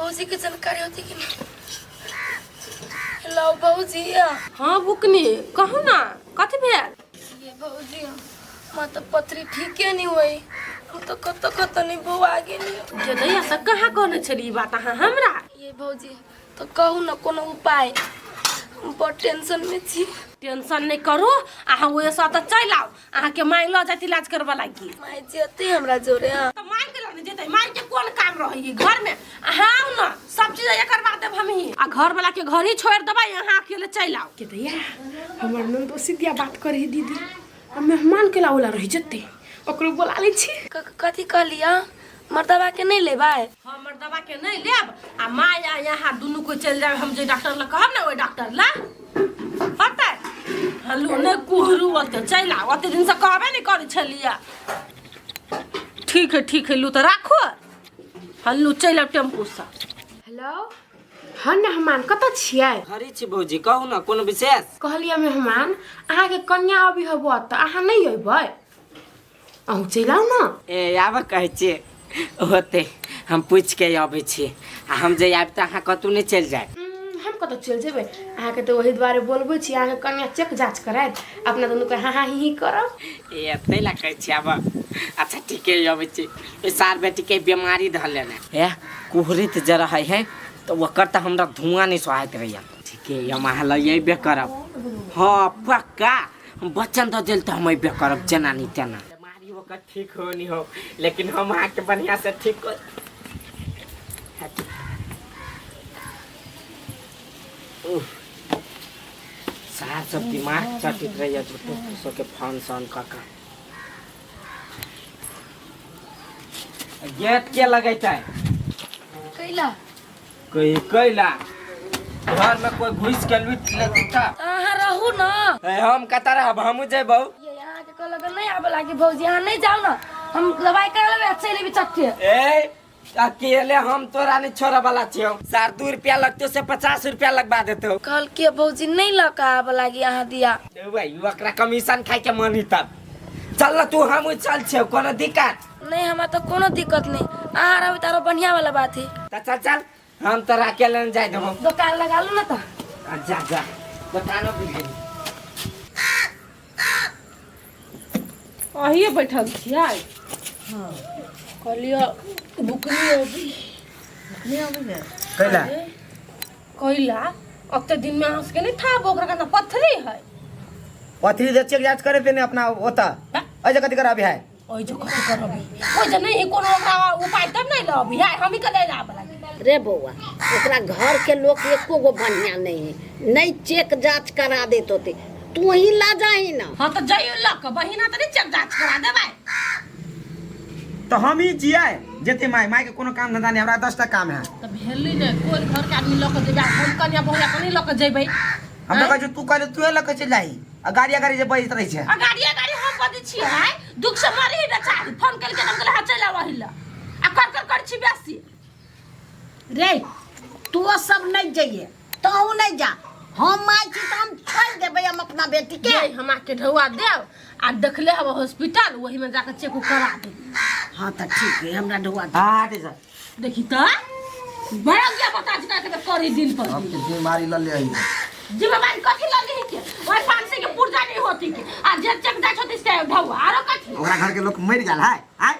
भौजी के जानकारी होती कि नहीं। हेलो भौजी। हाँ बुकनी, कहू ना कथी भेल? ये भौजी, हमरा तऽ पथरी ठीके नहीं हुई, हम तो कत कत नहीं बौआ गेली। जे दैया से कहाँ कहने छली ई बात अहाँ हमरा? ये भौजी, तो कहू ना कोनो उपाय, हम बड़ टेंशन में छी। टेंशन नहीं करू, अहाँ ओए से तऽ चलि आउ, अहाँके माय लऽ जाइत इलाज करबऽ लागी। माय जेतै हमरा जोरे? हाँ। तऽ माय के लऽ जेतै, माय के कोन काम रहै घर में? अहाँ आउ न, सब चीज एकर बाद देब हमही, आ घर वाला के घर ही छोड़ देबै, अहाँ अकेले चलि आउ। के दैया हमर नंदो सिद्धिया बात करे दीदी, आ मेहमान के लाओला रह जते, ओकरो बोला लै छी। कथी कहलियै? मर्दबा के नहीं लेबै? हम मर्दबा के नहीं लेब, आ माय आ यहाँ दुनू को चलि जायब। हम जे डॉक्टर लग कहब ने, ओहि डॉक्टर लग होतै। हल्लू नहि कुहरू, ओते चलि आउ, ओते दिनसँ कहबे नहि करै छलियै। ठीक है, ठीक है, लू तऽ राखू। हल्लू चलि आउ टेम्पूसँ। हेलो, हाँ मेहमान, कतऽ छियै? घरे छी भौजी, कहू ने कोनो विशेष? कहलियै मेहमान, अहाँके कन्या अभी हब तऽ अहाँ नहि अयबै? अहूँ चलि आउ ने। ए आब कहै छियै, होतै, हम पूछि के अबै छी, आ हम जे आबि तऽ अहाँ कतहु नहि चलि जायब। हम कतऽ चलि जेबै? अहाँके तऽ ओहि दुआरे बोलबै छी, अहाँके कन्या चेक जाँच करायत, अपना दुनूके हाँ हाँ ही ही करब। ए ताहि लए कहै छी आब। अच्छा ठीके, अबै छी। ओहि सार बेटीके बीमारी धऽ लेने हे, कुहरैत जे रहै है तऽ ओकर तऽ हमरा धुआँ नहि सोहाइत रहैए। ठीके, हम अहाँ लग अयबे करब। हाँ पक्का, हम वचन दऽ देल तऽ हम अयबे करब, जेना नहि तेना। बीमारी ओकर ठीक हो नहीं हो, लेकिन हम अहाँके बढ़िआँ से ठीक कर। उफ, सार सब दिमाग चटित रहैए झूठो फूसो के फोन सोन कऽ कऽ। गेट के लगैतै? कैला? कही कैला घर में कोई घुस के लूट लेतै तऽ? अहाँ रहू ना। ए, हम कतऽ रहब? हमहूँ जेबौ। ये यहाँ के कहलक नहीं आबे लागी। भौजी, यहाँ नहीं जाओ ना, हम दवाई करा लेबै आ चलि एबै चट्टे। ए अकेले हम तोरा नहीं छोड़े वाला छियौ। सार 2 रुपया लगतो से 50 रुपया लगवा देतौ। कहलकै भौजी नहीं लऽ कऽ आबे लागी अहाँ दिया। ए भाई, ओकरा कमीशन खाय के मन ही तब। चल ना तू, हम चल छियौ, कोनो दिक्कत नहीं? हमरा तऽ कोनो दिक्कत नहीं, अहाँ रहबै तऽ आरो बढ़िया वाला बात है। तऽ चल चल, हम तोरा अकेले नहीं जाय देबौ। दोकान लगा लू ना तऽ। आ, जा जा, दोकानो भी गेली। अहिए बैठल छियै? कहलियै बुकनी अभी। कैला? कैला ओते दिन में अहाँ सबके नहीं था ओकरा केना पथरी है? पथरी दे चेक जांच करे पे ने अपना ओता ऐसे कथी कराबी है? ओइ जो कथी करबी, ओइ जे नहीं कोनो ओकरा उपाय तब नहीं लबी है, हम ही के ले लाब लागी। रे बौआ, ओकरा घर के लोग एको गो बढ़िया नहीं है, नहीं चेक जांच करा देत होते, तू ही ला जाही ना। हाँ तो जाइयो लक बहिना तो नहीं चेक जांच करा देबै। तो हम ही जिए जेते माय, माय के कोनो काम धंधा नहीं, हमरा 10टा काम है। तो भेली ने कोई घर के आदमी लक जेबै, हम कन्या बहुया कनी लक जेबै? हम तो कहै छी तू कहले तू लक चलि जाही, आ गाड़ी गाड़ी जे बजैत रहै छै। आ गाड़ी गाड़ी हम बजै छी है, दुख से मरी ही बेचारी, फोन कल के हम कहले हां चल आव हिला, आ कर कर कर छी बेसी। रे तू सब नहीं जाइए, तू नहीं जा, हम माय छी तऽ हम छोड़ि देबै हम अपना बेटी के। रे हमरा के ढौआ देव आ देखले हब हॉस्पिटल, वही में जाके चेक करा दे। हाँ तऽ ठीक है, हमरा ढौआ दे। हाँ ठीक है। देखी तऽ बड़ा गया बता चुका के करी दिन पर अब के बीमारी ल ले आई। जिम्मेवारी कथी लगे है के? ओइ 500 के पुर्जा नहीं होती के, आ जे चेक जाय होती से ढौआ आरो कथी? ओकरा घर के लोग मरि गेल है। आय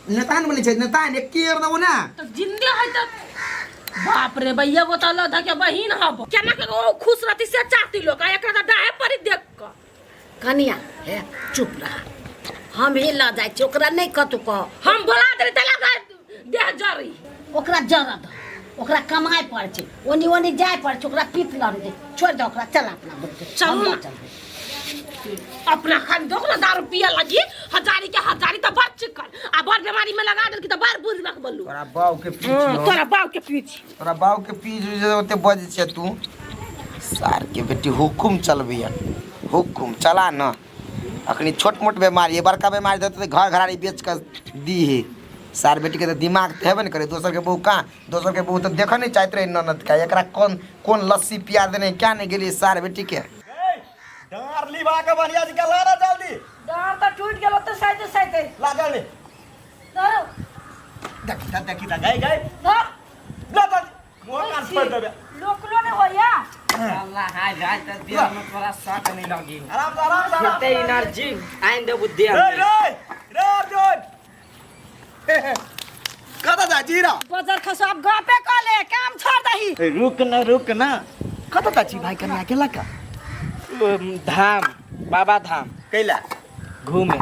नेता ने बनै छै नेता ने के देबो ना। तो जिंदे है तो बाप रे भैया, वो तो लधा के बहिन हब, केना के ओ खुश रहती से चाहती लोग, आ एकरा तो डाहे परी देख क। कनिया हे, चुप रह, हम ही लऽ जाइ छी, ओकरा नहि कतौ कह। हम बोला देली तला देह जरी। ओकरा जरऽ दह, ओकरा कमाय पड़ै छै, ओनी ओनी जाय पड़ै छै, ओकरा पीत लड़ दे, छोड़ि दे ओकरा, चल अपना बोलके। चलू हम ना। लऽ चलबै। अपना खाली देख ना, दारू पिए लगी हजारी के हजारी तो बड़ चिकन आ बड़ बीमारी में लगा देलकी तो बड़ बुझबक बोलू। तोरा बाऊ के पीछ हो। तोरा बाऊ के पीछ। तोरा बाऊ के पीछ जे ओते बजै छै तू। सार के बेटी हुकुम चलबैया, हुकुम चला न। अखनी छोट मोट बीमारी है, बड़का बीमारी देते तऽ घर घरारी बेच कऽ दीहे। सार बेटी के तऽ दिमाग तऽ हेबे ने करे। दोसर के बहू कहाँ, दोसर के बहू तऽ देखऽ नहि चाहैत रहै ननद के, एकरा कोन कोन लस्सी पिया देने क्या नहि गेलियै सार बेटी के। डाँर लिबा के बढ़िया से ला ना जल्दी। डाँर तऽ टूटि गेल ओते साइते साइते। ला जल्दी। धरो। देखी ता, देखी ता, गई गई। धर। मुंह कान फोड़ देबे। लोकलो ने होया। अल्लाह हाय हाय त देह में तोरा शक नहीं लगी। आराम से, आराम से, आराम एते एनर्जी आइन देबू देह रे में। रे रे अर्जुन, कतऽ जा छी रा? बजर खसो, आब गपे क ले, काम छोड़ दही। ए, रुक न, रुक न, कतऽ जा छी भाई कन्या के लका? धाम, बाबा धाम। कैला? घूमे।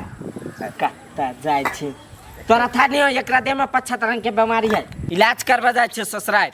कतऽ जाइ छी तोरा था नहीं हो, एकरा देह में 75 रंग के बीमारी है, इलाज करवा जाइ छी ससुराल।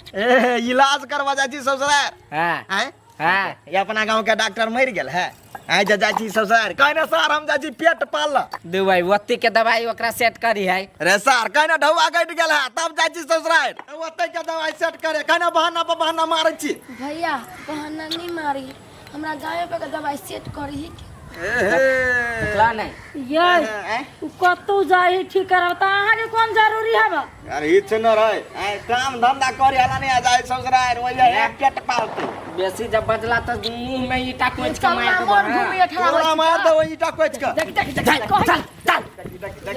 ए, इलाज करवा जाइ छी ससुराल? हाँ। आँय? हाँ। ये अपना गांव के डॉक्टर मर गेल है, आइ जे जाइ छी ससुराल कहने सर हम जाइ छी पेट पाल। दुबई ओत्ती के दवाई ओकरा सेट करी है। रे सर, कहने ढौआ कटि गेल है तब जाइ छी ससुराल, ओते के दवाई सेट करे, कहने बहाना पर बहाना मारै छी। भैया बहाना नहीं मारी, हमरा गाँव पे के दवाई सेट करी। देखला नहीं? ये उ कतौ जाई ठीक करब त अहाँ के कोन जरूरी हब? यार ई छै न रे, आइ काम धंधा करे वाला नहीं आ जाय ससुराल, ओइ जे पेट पालतै। बेसी जब बजला त मुंह में ईटा कोच के मार देबो। मोर घूमी अठरा। तोरा मार देबो ईटा कोच के। देख देख देख, चल चल चल।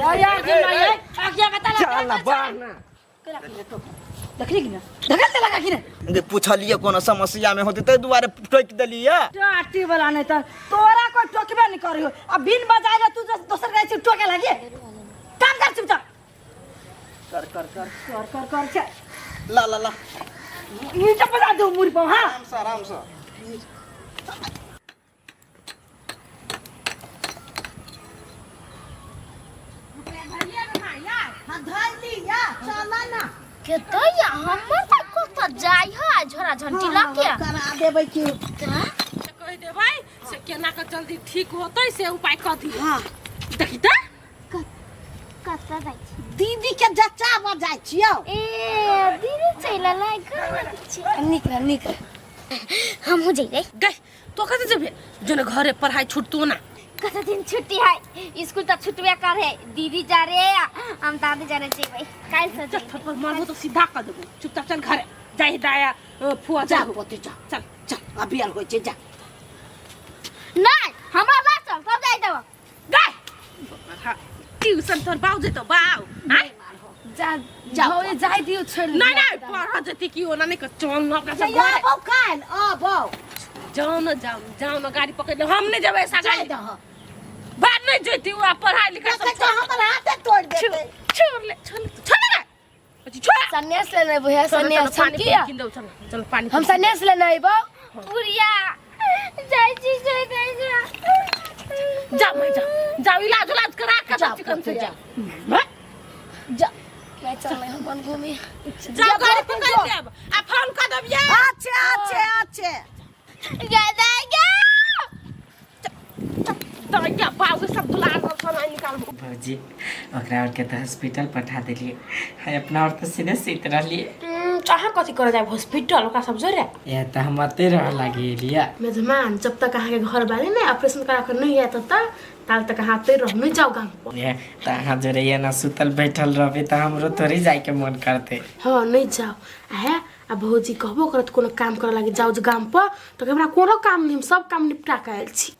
यार यार के नहीं आखिया बता ला। चल ना बाहर ना। देखली कि ना, धकल दे लगा कि ना? जे पूछलिए कोनो समस्या में होते तै दुआरे टोकि देलिए। टाटी वाला नहीं त तोरा कोई टोकबे नहीं करियो, आ बिन बजाए तू दोसर गाय से टोके लागे। काम कर चुपचाप, कर कर कर कर कर कर चल। ला ला ला, ईटा बजा दो मुरी पर। हां आराम से, आराम से। के तो या हमर त कत जाय है झोरा झंटी लके करा देबै की कहि देबै से केना के जल्दी ठीक होतै से उपाय कऽ दियौ। हां देखी त कत जाइ छी? दीदी के जच्चा बजाय छियौ। ए दीदी चलि अलै घर छी। नीक रह, नीक रह। हमहूँ जइबै। गै तो कतऽ जेबे? जने घरे पढ़ाई छुटतो ना। कत दिन छुट्टी है, स्कूल त छुटबे कर है। दीदी जा रे, हम दादी जा रे, जेबै काल्हि से। चल जेबै। थप्पड़ मारबो तो सीधा कर देबो, चुपचाप चल घरे जाहि दाया फुआ जा जा पोती जा। चल चल अभी आर होइ छै जा। नहीं हमरा ना चल तब जाय देब। गै ट्यूशन तोर बाऊ जेतो बाऊ आय। जा जा। जा जाय दियो, छोड़। नहीं नहीं, पढ़ जेती की ओना नहीं कर, चल न ओकरा सब घरे। आबौ काल्हि आबौ। जाओ न, जाओ जाओ न, गाड़ी पकड़ ले, हम नहीं जेबै ऐसा जाय गाड़ी दह। बात नहीं जेती, वो पढ़ाई लिखाई सब देखै छ हमर हाथे तोड़ देतै। छोड़ ले, छोड़ ले, छोड़ ले रे, छोड़। सन्यास लेने भैया, चलो, चलो, सन्यास पानी किया किन दो, चलो चलो पानी। हम सन्यास लेने अइबो। पुरिया जाय छी, जाय जाय जा। जाओ मैं जाओ जाओ, इलाज उलाज करा के जा चिकन से पोती, जा हैं? जा। मैं चल रही हूँ अपन घूमी। जाओ गाड़ी पकड़ देब आ फोन कर देब ये। अच्छे अच्छे अच्छे। गदा गा। दैया बाबू सब दुलार सब सामान निकालबो। भौजी ओकरा और के तो हॉस्पिटल पठा देलिए है, अपना और तो सीधे सुति रहलिए। अहाँ कथी करे जाब हॉस्पिटल ओकरा सब जोरे? ए त हम अते रह लागी लिया। मेजमान जब तक अहाँ के घर वाले ने ऑपरेशन करा के नहीं आयत तब ताल तक अहाँ अते रह, नहीं जाओ गाम पर। ए त अहाँ जोरे एना सुतल बैठल रहबे त हमरो थोड़ी जाय के मन करते। हाँ नहीं जाओ। आहे आ भौजी कहबो करत कोनो काम करे लागी जाओ जे गाम पर, तो हमरा कोनो काम नहीं, हम सब काम निपटा के आयल छी।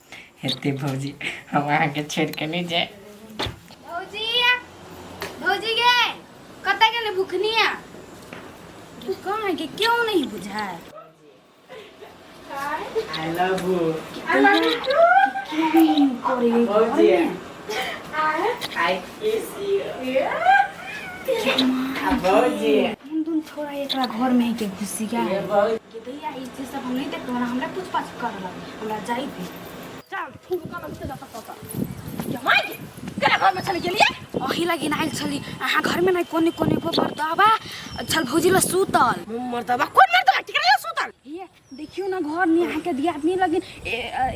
हेते भौजी हम अहाँ के छोड़ के नहीं जाए। भौजी भौजी गे कतऽ गेलै भुखनिया? कहाँ के क्यों नहीं बुझाए? I love you. भौजी I kiss you. भौजी हम दुन थोड़ा एकरा घर में ही के घुसी गया ये भौजी के दैया, ई चीज सब हम नहीं देखते ना, हमरा पूछ पाछ कर लग, हमरा जाई दे। चल फूल कलम से जाता पता क्या माय के केना घर में चली गेलिए? अही लगी आयल छली अहाँ घर में नहीं, कोने कोने गो मर्दबा छल भौजी ला सुतल। मर्दबा? कोन मर्दबा? केकरा ले सुतल? ये देखियो ना घर में अहाँ के दियादनी लगिन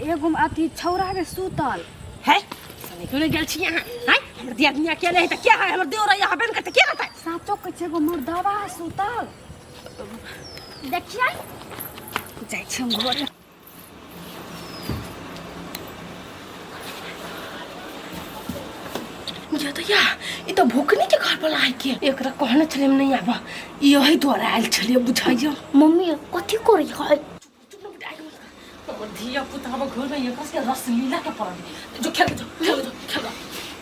एगो अथी छौरा के सुतल है। सने क्यों नहीं गेल छी अहाँ? हैं, हमर दियादनी अकेले है त के है? हमर देवर यहाँ बेन करते के रहतै? साचो कहै छै एगो मर्दबा सुतल। देखियै जाइ छी हम घर। ये दैया, ई त भुखनी के घर पर आइ के एकरा कहने छलियै हम नहीं आबऽ, ई यही द्वारा आयल छलियै बुझाइयो। मम्मी कथी करै है? चुप न बेटा, आइ हमर धिया पुता हमर घर में एकरा से रसलीला के पड़ल। जो खेल जो, खेल जो, खेल।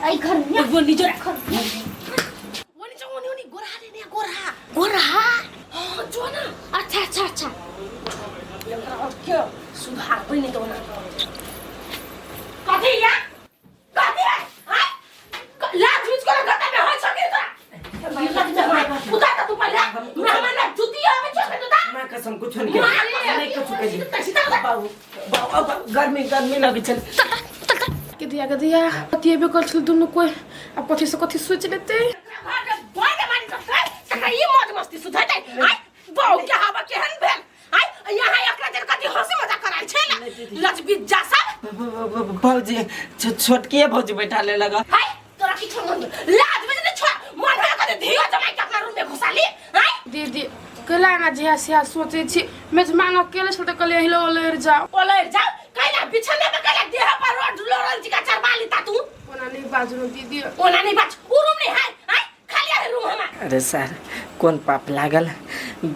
एहि घर में वो नीचे वो नीचे, ओनी ओनी गोरहा रे ने गोरहा गोरहा। हां जो ना। अबै नहि तऽ ओना कथी या कथी है आय लाज बीच कोना गता में होय छके तोरा उतार त तू पहिले मेहमान ना जुती आबै छके तू ता माँ कसम कुछो नहीं माँ नहीं कुछो कही सीता बाबू बाबू गर्मी गर्मी लगे छल के दिया के दिया बतियेबे कर छल दुनू कोई आ कथी से कथी सोच लेते ई मौज मस्ती सुधैतै आय बहु के हवा केहन भेल आय यहाँ एकरा देर कथी हंसी मजाक कराइ छै ने लजबिज्जा सब भौजी छोटकिए भौजी बैठा ले लगा हाय तोरा किछो मन लाज में ने छोड़ मन होय कथी धियो जमाई के अपना रूम में घुसा ली आय दीदी कैला ना जिया सिया सोचे छी मेजमान अकेले छल त कहलियै हिलो ओलरि जाओ ओलरि जाओ कैला बिछने पे कैला देह पर रोड लोरल जी का चरबा ली ता तू ओना नहीं बाजू न दीदी ओना नहीं बाज उ रूम नहीं है आय खाली है रूम हमार अरे सर कोन पाप लागल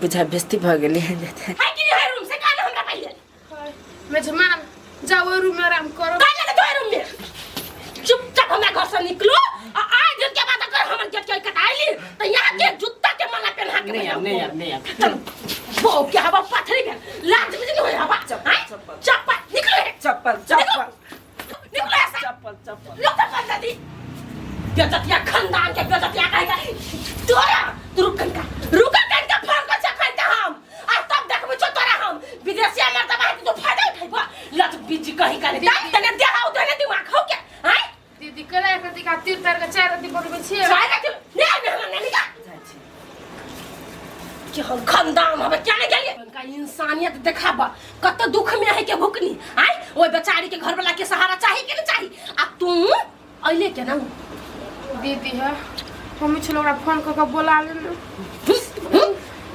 बुझा बेस्ती भऽ गेली है कि नहीं है रूम से कान हमरा पहिले मेजमान जाओ ओहि रूम में आराम करो काहे लगे तोय रूम में चुपचाप हमरा घर से निकलो आ आज दिन के बाद अगर हमर गेट के कटाइली त यहाँ के जूता के माला पहना के नहीं भेजब। नहीं यार नहीं यार चल बो के हवा पथरी भेल लाज में नहीं होय हवा चप्पल, आय? चप्पल निकलो हे चप्पल चप्पल निकलो ऐसा चप्पल चप्पल लोग तो बंद दी बेजतिया खानदान के बेजतिया कहे का तोरा तू रुक कनका रुक कनका फोन कर चखै त हम आ तब देखबै छो तोरा हम विदेशिया मर्दबा है तू फायदा उठैबो लत बीजी कहीं का नहीं तने देहा उधर दिमाग हो के आय दीदी कैला एक रति का तीर तार के चारि रति बनबै छियै चाय रखी नहीं मेहमान नहीं का कि हम खानदान हवे क्या नहीं गेलिए उनका इंसानियत देखाबा कत दुख में है के भुकनी आय ओइ बेचारी के घर वाला के सहारा चाही कि नहीं चाही आ तू अइले के ना दीदी है हम छल ओकरा फोन कऽ के बोला लेने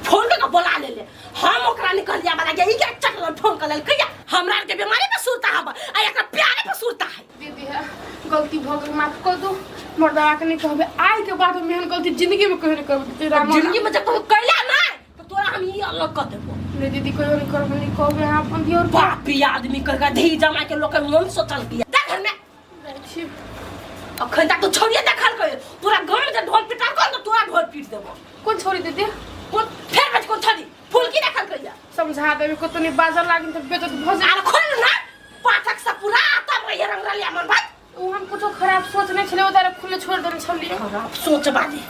फोन करके बोला ले ले हम ओकरा निकल जा वाला के ई के चक्कर फोन कर लेल कहिया हमरा आर के बीमारी पे सुरता हब आ एकरा प्यारे पे सुरता है दीदी है गलती भऽ गेल माफ कर दू मर्दावा के नहीं कहबै आइ के बाद हम एहन गलती जिंदगी में कहियो नहीं करबै दीदी राम जिंदगी में जब कहियो कैला ना तो तोरा हम ई अलग कर देबो नहीं दीदी कहियो नहीं करबै नहीं कहबै अहाँ अपन दियोर के पापी आदमी कह के धी जमा के लोग के मन सोचल किया देख घर में जाइ छी अखन तक तो छोड़िए देखल कहियो तोरा गाँव में जे ढोल पिटा कर तो तोरा ढोल पीट देबो कोन छोरी दीदी कोन फेर बच कोन छोड़ी फूल की देखल कहिया समझा देबै कतौ नहीं बाजर लागिन तऽ बेजत भऽ आर खोल ना पाठक से पूरा तब रहिए रंग रलिया मन बात ओ हम कुछो खराब सोच नहीं छलै ओदारे खुले छोड़ देने छलियै खराब सोच बाली